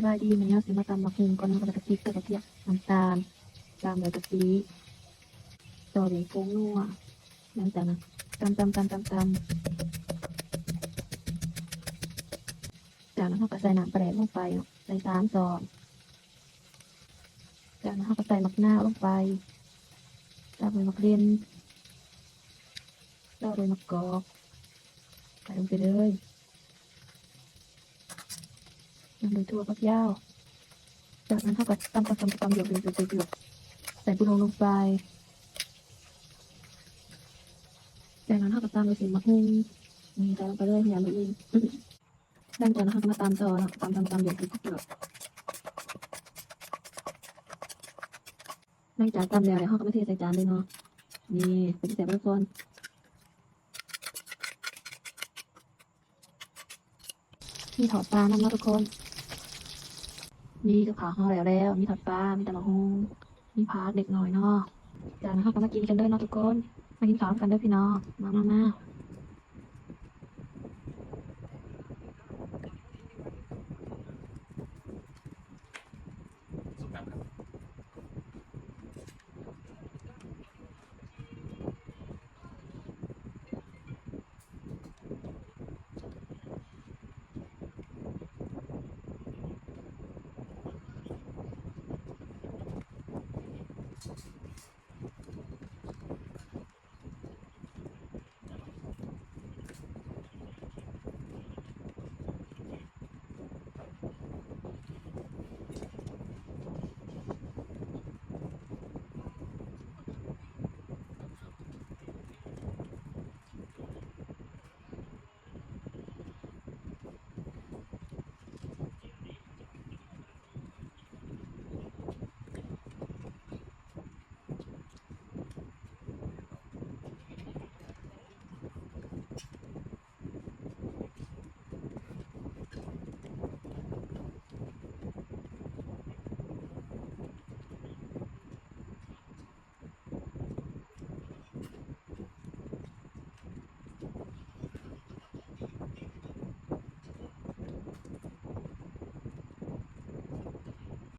ສະບາຍດີ ມື້ນີ້ເຮົາຊິມາຕຳໝາກຫຸ່ງກ່ອນເນາະ ແລ້ວກໍຈະປິດດ້ວຍກະທຽມ ນ້ຳຕານ ຕາມດ້ວຍກະປິ ຕໍ່ດ້ວຍຜົງນົວ. ຫຼັງຈາກນັ້ນ ຕຳໆໆໆໆ ຈາກນັ້ນເຮົາກໍໃສ່ນ້ຳປາແດກລົງໄປເນາະ ໃສ່ສາມຊ້ອນ. ຈາກນັ້ນເຮົາກໍໃສ່ໝາກນາວລົງໄປ ຕາມດ້ວຍໝາກເດັ່ນ ຕໍ່ດ້ວຍໝາກກອກ ໃສ່ລົງໄປເລີຍ ຕາມດ້ວຍຖົ່ວຝັກຍາວ. ຈາກນັ້ນເຮົາກໍຕຳໆໆໆ ຢວກໆໆ ໃສ່ປຸງລົງໄປ. ຈາກນັ້ນເຮົາກໍຕາມດ້ວຍເສັ້ນໝາກຫຸ່ງ ນີ້ ໃສ່ລົງໄປເລີຍ ໃຫ້ມັນອີ່ມ. ຫຼັງຈາກນັ້ນເຮົາກໍມາຕຳຕໍ່ເນາະ ຕຳໆໆ ຢວກໆໆ. ຫຼັງຈາກຕຳແລ້ວ ເຮົາກໍມາເທໃສ່ຈານເລີຍເນາະ ນີ້ ເປັນແຊບທຸກຄົນ. ມີທອດປານຳເນາະທຸກຄົນ ນີ້ ກັບເຂົ້າເຮົາແລ້ວແລ້ວ ມີທອດປາ ມີຕຳໝາກຫຸ່ງ ມີຜັກເລັກນ້ອຍເນາະ. ຈາກນັ້ນເຮົາກໍມາກິນກັນເດີເນາະທຸກຄົນ ມາກິນເຂົ້ານຳກັນເດີພີ່ນ້ອງ ມາໆໆ.